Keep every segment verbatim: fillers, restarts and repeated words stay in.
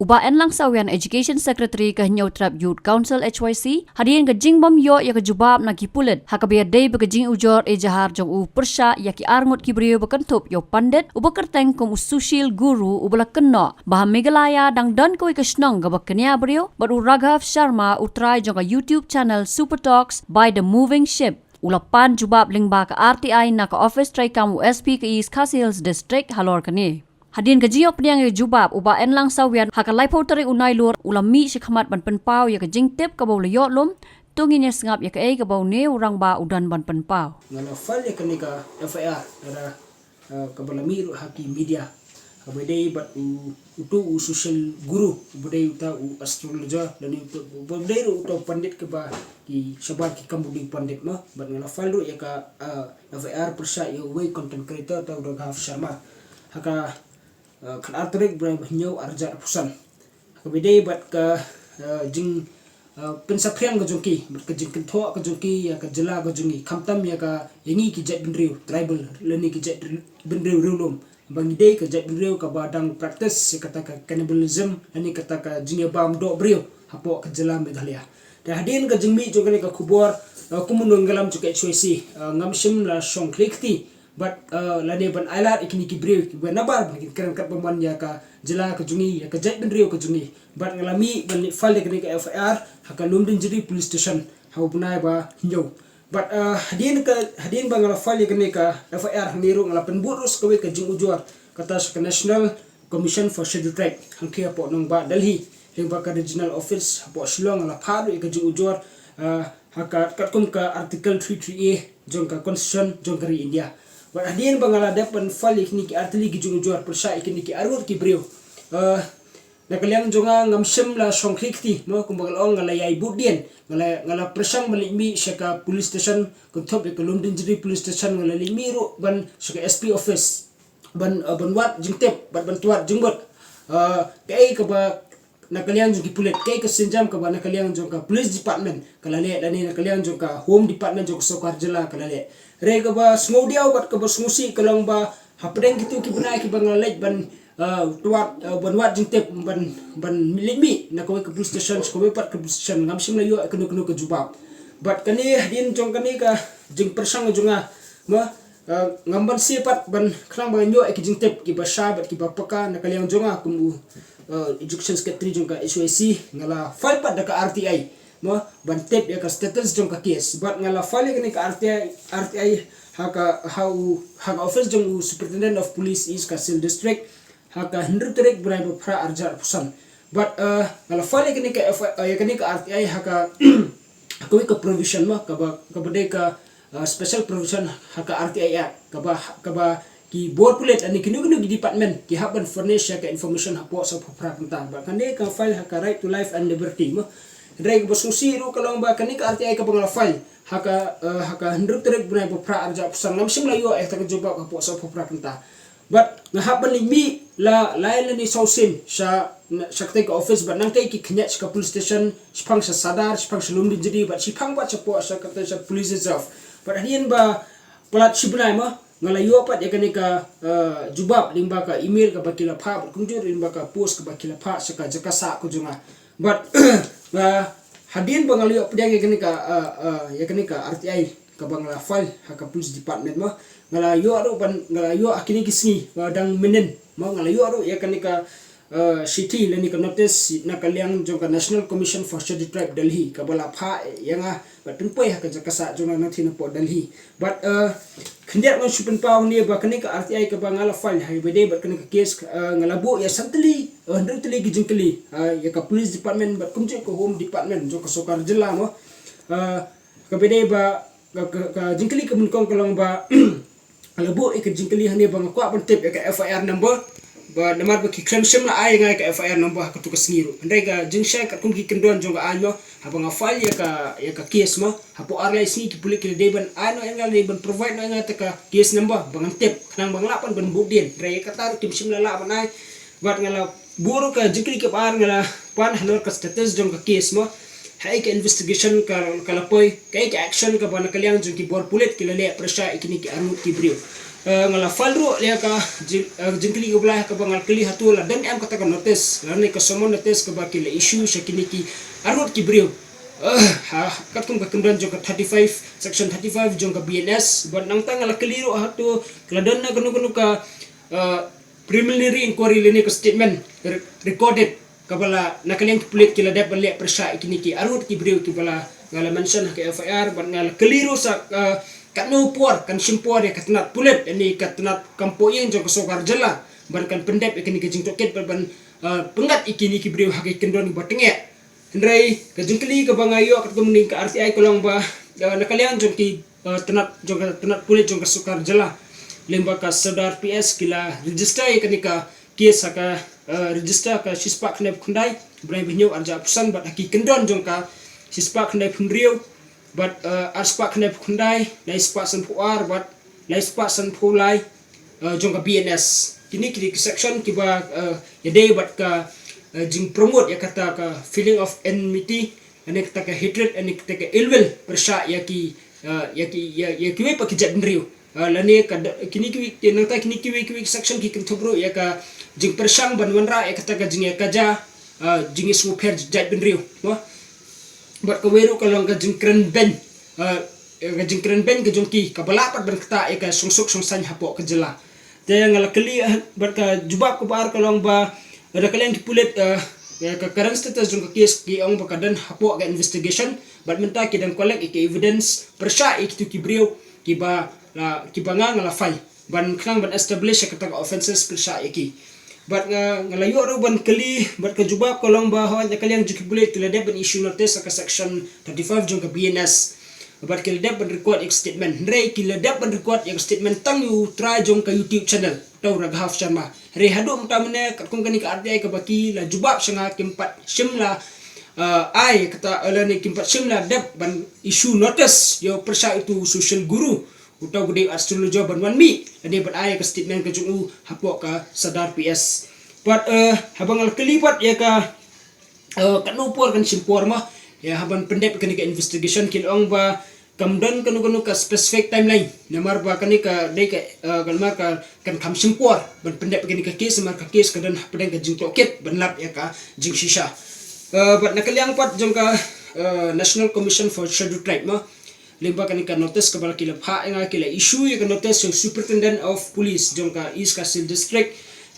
Bah Enlang Sawian, Education Secretary ka Hynñiewtrep Youth Council H Y C, hadien ka jingbym ïoh ïa ka jubab na ki pulit ha kaba ïadei bad ka jingujor ejahar jong u pyrshah ïa ki arngut ki briew ba kynthup ïa u pandit uba kyrteng kum u Sushil Guru, uba la kynnoh ba ha Meghalaya dang don kawei ka shnong kaba kñia briew, bad u Raghav Sharma, u trai jong ka YouTube channel Super Talks by the Moving Ship, u la pan jubab lyngba ka R T I na ka office treikam u S P ka East Khasi Hills District halor kane. Hadien ka jingïoh pdiang ïa ka jubab, u Bah Enlang Sawian, ha ka laiphew tarik u Nailur u la mih shakhmat ban pynpaw ïa ka jingtip kaba u la ïoh lum. To ngin ïa sngap ïa kaei kaba une u rangbah u don ban pynpaw. Nga la file ïa kane ka F I R, lada, eh, kaba la mih ruh ha ki media, kaba dei bad u, uto u Sushil Guru, uba dei uta u astrologer, lane uto, uba dei ruh uta u pandit kaba ki shabar ki kam u dei pandit mo, bad nga la file ruh ïa ka, eh, F I R pyrshah ïa uwei u content creator uta u Raghav Sharma ha ka, eh, khatar tarik bnai ba hynñiew arhajar arphew san. Ha kaba dei bad ka, eh, jing, eh, pynsaphriang ka jong ki bad ka jingkynthoh ka jong ki ïa ka jylla ka jong ngi, khamtam ïa ka, ïa ngi ki jaitbynriew, tribal, lane ki jaitbynriew riewlum, ba ngi dei ka jaitbynriew kaba dang practice ïa kata ka cannibalism, lane kata ka jingïabam doh briew hapoh ka jylla Meghalaya. Te hadien ka jingmih jong kane ka khubor, eh, kum u nongïalam jong ka H Y C, eh, ngam shym la shong khlieh kti bad, eh, lane ban ailad ïa kine ki briew kiba nabar ba kin kren katba mon ïa ka jylla ka jong ngi, ïa ka jaitbynriew ka jong ngi. Bad nga la mih ban leit file ïa kane ka F I R ha ka Lumdiengjri Police Station ha u bnai ba hynñiew. Bad, eh, hadien ka, hadien ba nga la file ïa kane ka F I R hangne ruh nga la pynbud ruh sa kawei ka jingujor, kata sha ka National Commission for Scheduled Tribe hangtei hapoh nongbah Delhi, lyngba ka Regional Office hapoh Shillong. Nga la phah ruh ïa ka jingujor, eh, ha ka, katkum ka Article three three A jong ka Constitution jong ka ri India. Bad hadien ba nga la dep ban file ïa kine ki artylli ki jingujor pyrshah ïa kine ki arngut ki briew, eh, na ka liang jong nga ngam shym la shong khlieh kti mo, kumba nga la ong, nga la ïai bud dien, nga la, nga la pyrshang ban leit mih sha ka police station, kynthup ïa ka Lumdiengjri Police Station, nga la leit mih ruh ban sha ka S P office ban, eh, ban wad jingtip bad ban wad jingmut, eh, kaei kaba na ka liang jong ki pulit, kaei ka sienjam kaba na ka liang jong ka police department ka la leh, lane na ka liang jong ka home department jong ka sorkar jylla ka la leh. Hynrei kaba sngewdiaw bad kaba sngewsih ka long ba hapdeng kito ki bnai kiba nga la leit ban, eh, wad, eh, ban wad jingtip, ban, ban leit mih na kawei ka police station sha kawei pat ka police station, ngam shym la ïoh kano kano ka jubab. Bad kane, hadien jong kane ka jingpyrshang jong nga mo, eh, ngam banse pat ban khnang ba ngan ïoh ïa ki jingtip kiba shai bad kiba paka na ka liang jong nga kum u, eh, Education Secretary jong ka H Y C, nga la file pat da ka R T I mo, ban tip ïa ka status jong ka case. Bad nga la file ïa kane ka R T I, R T I ha ka, ha u, ha ka office jong u Superintendent of Police East Khasi Hills District ha ka hynriew tarik bnai ba phra arhajar arphew san. Bad, eh, nga la file ïa kane ka F I, eh, ïa kane ka R T I ha ka, ha kawei ka provision mo, kaba, kaba dei ka, eh, special provision ha ka R T I Act, kaba, kaba ki bor pulit lane kino kino ki department ki hap ban furnish ïa ka information hapoh sawphew phra kynta. Bad kane ka file ha ka Right to Life and Liberty mo. Hynrei kaba sngewsih ruh ka long ba kane ka R T I kaba nga la file ha ka, eh, ha ka hynriew tarik bnai ba phra arhajar arphew san, ngam shym la ïoh ïa kata ka jubab hapoh sawphew phra kynta. Bad nga hap ban leit mih la lai lane saw sien sha, sha katei ka office, bad nangtei ki khynñiat sha ka police station, shiphang sha Sadar, shiphang sha Lumdiengjri, bad shiphang pat shapoh sha katei sha police reserve. Bad hadien ba palat shi bnai mo, nga la ïoh pat ïa kane ka, eh, jubab lyngba ka email kaba ki la phah, bad kumjuh lyngba ka post kaba ki la phah sha ka jaka sah ka jong nga. Bad, eh, hadien ba nga la ïoh pdiang ïa kane ka, eh, eh, ïa kane ka R T I kaba nga la file ha ka police department mo, nga la ïoh ruh ban, nga la ïoh ha kine ki sngi ba dang mynnin mo, nga la ïoh ruh ïa kane ka, eh, shithi lane ka notice na ka liang jong ka National Commission for Scheduled Tribe Delhi, kaba la phah ïa nga bad pynpoi ha ka jaka sah jong nga na thin hapoh Delhi. Bad, eh, khyndiat ngan shu pynpaw hangne ba kane ka R T I kaba nga la file ha kaba dei bad kane ka case, eh, nga la buh ïa san tylli, eh, hynriew tylli ki jingkylli, eh, ïa ka police department bad kumjuh ka home department jong ka sorkar jylla mo. Eh, kaba dei ba ka, ka, ka jingkylli kaba nyngkong ka long ba nga la buh ïa ka jingkylli hangne ba nga kwah ban tip ïa ka F I R number, ba namar ba ki khlem shym la ai ïa nga ïa ka F I R number ha kato ka sngi ruh. Hynrei ka jingshai katkum ki kyndon jong ka aiñ mo, haba nga file ïa ka, ïa ka case mo, hapoh ar lai sngi ki pulit ki la dei ban ai noh ïa nga, la dei ban provide noh ïa nga ïa ka case number ba ngan tip, khnang ba nga lah pat ban bud dien. Hynrei ïa kata ruh kim shym la lah ban ai. Bad nga la buh ruh ka jingkylli kaba ar, nga la pan halor ka status jong ka case mo, haei ka investigation ka, ka la poi, kaei ka action kaba na ka liang jong ki bor pulit ki la leh pyrshah ïa kine ki arngut ki briew. Eh, nga la file ruh ïa ka jing, eh, jingkylli kaba lai kaba nga la kylli hato la don em kata ka notice lane ka summon notice kaba ki la issue sha kine ki arngut ki briew. Eh, ha, katkum ka kyndon jong ka thirty-five, section thirty-five jong ka B N S, bad nangta nga la kylli ruh hato la don na kano kano ka, eh, preliminary inquiry lane ka statement re-, recorded kaba la na ka liang ki pulit ki la dep ban leh pyrshah ïa kine ki arngut ki briew kiba la, nga la mention ha ka F I R, bad nga la kylli ruh sa, eh, katno por kan shim por ïa ka tnat pulit, ïa kane ka tnat kam poh ïing jong ka sorkar jylla, ban kan pyndep ïa kine ki jingtohkit bad ban, eh, pyndep ïa kine ki briew ha ki kyndon kiba tyngeh. Hynrei ka jingkylli kaba nga ïoh katkum kane ka R T I ka long ba, eh, na ka liang jong ki, eh, tnat jong ka tnat pulit jong ka sorkar jylla lyngba ka Sardar P S ki la register ïa kane ka case ha ka, eh, register ka shispah khyndai phew khyndai, bnai ba hynñiew arhajar arphew san, bad ha ki kyndon jong ka shispah khyndai phew hynriew, bad, eh, arspah khyndai phew khyndai, lai spah san phew ar, bad lai spah san phew lai, eh, jong ka B N S. Kine ki dei ki section kiba, eh, ïadei bad ka, eh, jingpromote ïa kata ka feeling of enmity, ane kata ka hatred, ane kata ka ill will pyrshah ïa ki, eh, ïa ki, ïa, ïa kiwei pat ki jaitbynriew. Eh, lane ka da-, kine kiwei, ki nangta kine kiwei, kiwei section ki kynthup ruh ïa ka jingpyrshang ban wanrah ïa kata ka jingïakajia, eh, jingïasngewpher jaitbynriew, mo? Bad kawei ruh ka long ka jingkren beiñ, eh, ka jingkren beiñ ka jong ki kaba lah pat ban ktah ïa ka shongsuk shongsaiñ hapoh ka jylla. Te nga la kylli, eh, bad ka jubab kaba ar ka long ba, eh, na ka liang ki pulit, eh, ka current status jong ka case ki ong ba ka don hapoh ka investigation, bad mynta ki dang collect ïa ka evidence pyrshah ïa kitu ki briew kiba la, kiba nga, nga la file ban khnang ban establish ïa kata ka offences pyrshah ïa ki. Bad nga, nga la ïoh ruh ban kylli, bad ka jubab ka long ba hooid na ka liang jong ki pulit ki la dep ban issue notice ha ka section thirty-five jong ka B N S. Bad ki la dep ban record ïa ka statement. Hynrei ki la dep ban record ïa ka statement tang ïa u trai jong ka YouTube channel, uta u Raghav Sharma. Hynrei haduh mynta mynne katkum kane ka R T I kaba ki la jubab sha nga kim pat shym la, eh, ai kata, eh, lane kim pat shym la dep ban issue notice ïa u pyrshah ïa utu u social guru, uta u ba dei astrologer ban wan mih lane ban ai ka statement ka jong u hapoh ka Sardar P S. Bad, eh, haba nga la kylli pat ïa ka, eh, katno por kan shim por mo ïa haban pyndep kane ka investigation, ki la ong ba kam don kano kano ka specific timeline, namar ba kane ka dei ka, eh, kan mar ka kan kham shim por ban pyndep kane ka case, namar ka case ka don hapdeng ka jingtohkit ban lap ïa ka jingshisha. Eh, bad na ka liang pat jong ka, eh, National Commission for Scheduled Tribe mo, lyngba kane ka notice kaba la ki la phah ïa nga, ki la issue ïa ka notice ïa u Superintendent of Police jong ka East Khasi Hills District.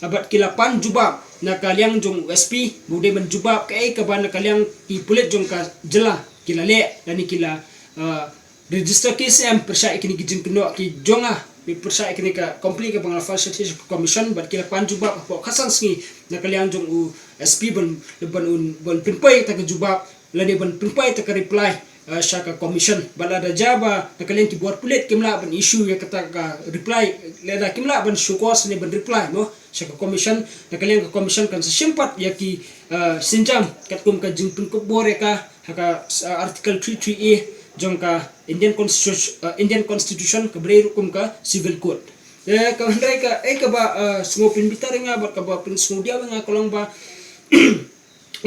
Ah, bad ki la pan jubab na ka liang jong u S P ba u dei ban jubab kaei kaba na ka liang ki pulit jong ka jylla ki la leh lane ki la, ah, register case em pyrshah ïa kine ki jingkynnoh ki jong nga, pyrshah ïa kane ka complaint kaba nga la file sha ka commission. Bad ki la pan jubab hapoh khatsan sngi na ka liang jong u S P ban, ban un, ban pynpoi ïa kata ka jubab lane ban pynpoi ïa kata ka reply, eh, sha ka commission. Bad lada jia ba na ka liang ki bor pulit kim lah ban issue ïa kata ka reply, lada kim lah ban show cause ne ban reply mo sha ka commission, na ka liang ka commission kan sa shim pat ïa ki, eh, sienjam katkum ka jingpynkup bor ïa ka ha ka, eh, Article three three A jong ka Indian Constitution, eh, Indian Constitution kaba dei ruh kum ka Civil Code. Eh, ka hynrei ka, eh, kaba, eh, sngew pynbitar ïa nga bad kaba pynsngewdiaw ïa nga ka long ba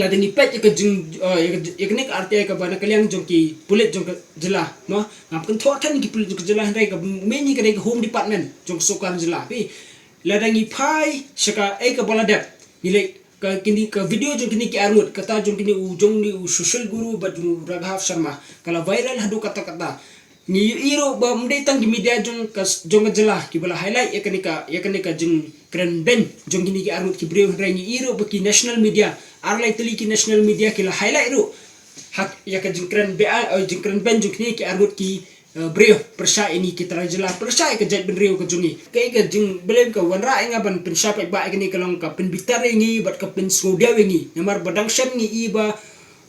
lada ngi peit ïa ka jing, eh, ïa ka, ïa kane ka R T I kaba na ka liang jong ki pulit jong ka jylla mo. Ngam kynthoh than ki pulit jong ka jylla, hynrei ka main ngi ka dei ka Home Department jong ka sorkar jylla. Phi, lada ngi phai sha kaei kaba la dep, ngi leit ka kine ka video jong kine ki arngut, kata jong kine u, jong kine u social guru bad jong u Raghav Sharma ka la viral haduh katta katta. Ngi ïohi ruh ba ym dei tang ki media jong ka, jong ka jylla kiba la highlight ïa kane ka, ïa kane ka jingkren beiñ jong kine ki arngut ki briew, hynrei ngi ïohi ruh ba ki national media, ar lai tylli ki national media ki la highlight ruh ha ïa ka jingkren beiñ, eh, jingkren beiñ jong kine ki arngut ki, eh, briew pyrshah ïa ngi ki trai jylla, pyrshah ïa ka jaitbynriew ka jong ngi. Kaei ka jingblame ka wanrah ïa nga ban pynshai paidbah ïa kane ka long ka pynbitar ïa ngi bad ka pynsngewdiaw ïa ngi, namar ba dang shen ngi i ba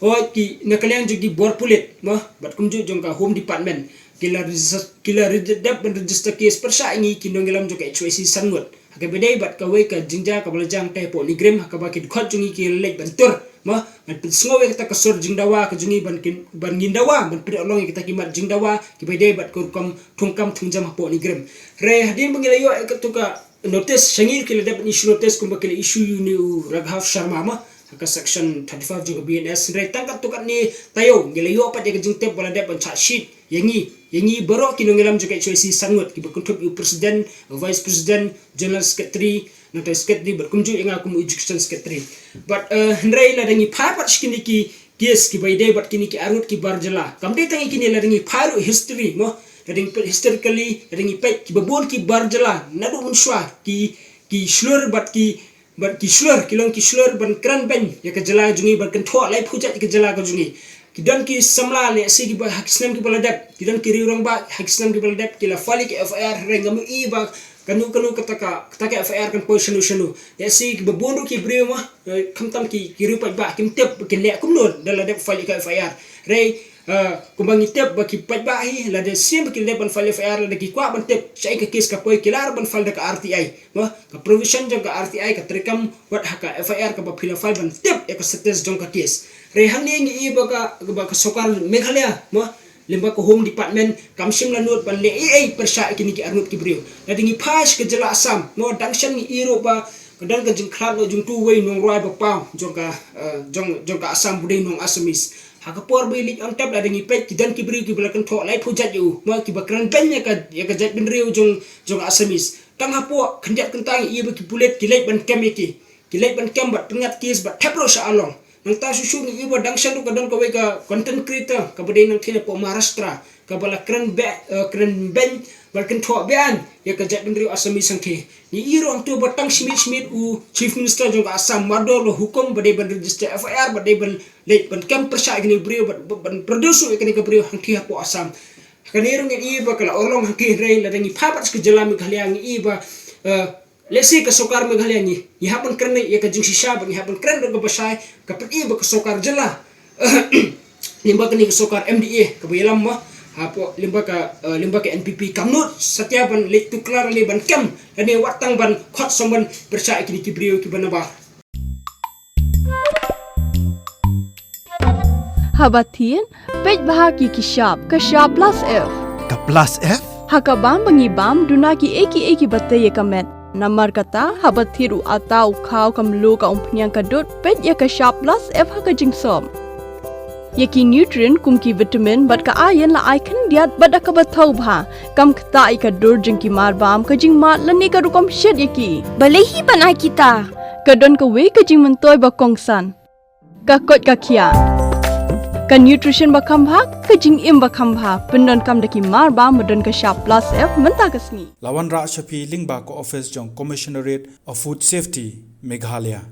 hooid ki na ka liang jong ki bor pulit mo bad kumjuh jong ka Home Department ki la register, ki la reg-, dep ban register case pyrshah ïa ngi ki nongïalam jong ka H Y C san ngut. Ha kaba dei bad kawei ka jingjia kaba la jia tang hapoh NEIGRIHMS ha kaba ki dkhot jong ngi ki la leit ban tur mo, ban pynsngew ïa kata ka sur jingdawa ka jong ngi ban kin, ban ngin dawa, ban pynlong ïa kata ki mat jingdawa kiba dei bad ka rukom thungkam thungjam hapoh NEIGRIHMS. Hynrei hadien ba ngi la ïoh ïa katu ka notice sha ngi, ki la dep ban issue notice kumba ki la issue ïa une u Raghav Sharma mo ha ka section thirty-five jong ka B N S. Hynrei tang katto katne taïew ngi la ïoh pat ïa ka jingtip ba la dep ban charge sheet ïa ngi Ïa ngi baroh ki nongïalam jong ka H Y C san ngut, kiba kynthup ïa u president, vice president, general secretary, nangta secretary, bad kumjuh ïa nga kum u execution secretary. Bad, eh, hynrei lada ngi phai pat sha kine ki case kiba ïadei bad kine ki arngut ki bar jylla. Kam dei tang ïa kine, lada ngi phai ruh history, mo, lada ngi peit historically, lada ngi peit kiba bun ki bar jylla naduh mynshuwa, ki, ki shlur bad ki, bad ki shlur, ki long ki shlur ban kren beiñ ïa ka jylla jong ngi, ban kynthoh laiphew jait ïa ka jylla ka jong ngi. Ki don ki samla, lehse kiba ha ki snem kiba la dep, ki don ki riew rangbah ha ki snem kiba la dep, ki la file ïa ka F I R, hynrei ngam ïohi ba kano kano kata ka, kata ka F I R kan poi shano shano. Lehse kiba bun ruh ki briew, mo, eh, khamtam ki, ki riew paidbah kim tip ba kin leh kumno lada la dep file ïa ka F I R. Hynrei, eh, kumba ngi tip ba ki paidbah hi, lada shisien ba ki la dep ban file F I R, lada ki kwah ban tip shaei ka case ka poi, ki lah ruh ban file da ka R T I. Mo, ka provision jong ka R T I ka treikam wat ha ka F I R kaba phi la file ban tip ïa ka status jong ka case. Hynrei hangne ngi ïohi ba ka, ba ka sorkar Meghalaya, mo, lyngba ka Home Department, kam shym la nud ban leh ei ei pyrshah ïa kine ki arngut ki briew. Lada ngi phai sha ka jylla Assam, mo, dang shen ngi ïohi ruh ba ka don ka jingkhlad noh jong utu uwei u nongrwai ba paw jong ka, eh, jong, jong ka Assam, ba dei u nong Assamese. Ha ka por ba i leit on tap, lada ngi peit, ki don ki briew kiba la kynthoh laiphew jait ïa u, mo, kiba kren beiñ ïa ka, ïa ka jaitbynriew jong, jong ka Assamese. Tang hapoh khyndiat kynta ngi ïohi ba ki pulit ki leit ban kem ïa ki. Ki leit ban kem bad pynngat case bad thep ruh sha Along. Nangta shuh shuh ngi ïohi ba dang shen ruh ka don kawei ka content creator kaba dei nangtei napoh Maharashtra, kaba la kren be-, eh, kren beiñ bad kynthoh beaiñ ïa ka jaitbynriew Assamese hangtei. Ngi ïohi ruh hangto ba tang shimiet shimiet u Chief Minister jong ka Assam, Madhaw, la hukum ba dei ban register F I R, ba dei ban leit ban kem pyrshah ïa kane ka briew, bad, bad ban produce ïa kane ka briew hangtei hapoh Assam. Kane ruh ngi ïohi ba ka la urlong hangtei, hynrei lada ngi phai pat sha ka jylla Meghalaya ngi ïohi ba, eh, lehse ka sorkar Meghalaya ngi, ngi hap ban kren ïa ka jingshisha, bad ngi hap ban kren da kaba shai, ka pyni ba ka sorkar jylla, lyngba kane ka sorkar M D A kaba ïalam, mo, hapoh lyngba ka, eh, lyngba ka N P P, kam nud satia ban leit tuklar lane ban kem, lane wat tang ban khot song ban pyrshah ïa kine ki briew kiba nabar. Haba thied, peit bha ïa ki shap, ka shap plus F. Ka plus F? Ha ka bam ba ngi bam, duna kiei kiei kiba tei ïa ka met. Namar kata, haba thied u atta, u khaw, ka mluh, ka umphniang, ka dud, peit ïa ka shap plus F ha ka jingsop. Ïa ki nutrient kum ki vitamin bad ka iron la ai khyndiat bad da kaba thaw bha. Kam ktah ïa ka dur jong ki marbam, ka jingmad lane ka rukom shet ïa ki. Balei hi ban ai kita? Ka don kawei ka jingmyntoi ba kongsan. Ka koit ka khiah. Ka nutrition ba kham bha, ka jingim ba kham bha. Pyndonkam da ki marbam ba don ka shap plus F mynta ka sngi. La wanrah sha phi lyngba ka office jong Commissionerate of Food Safety, Meghalaya.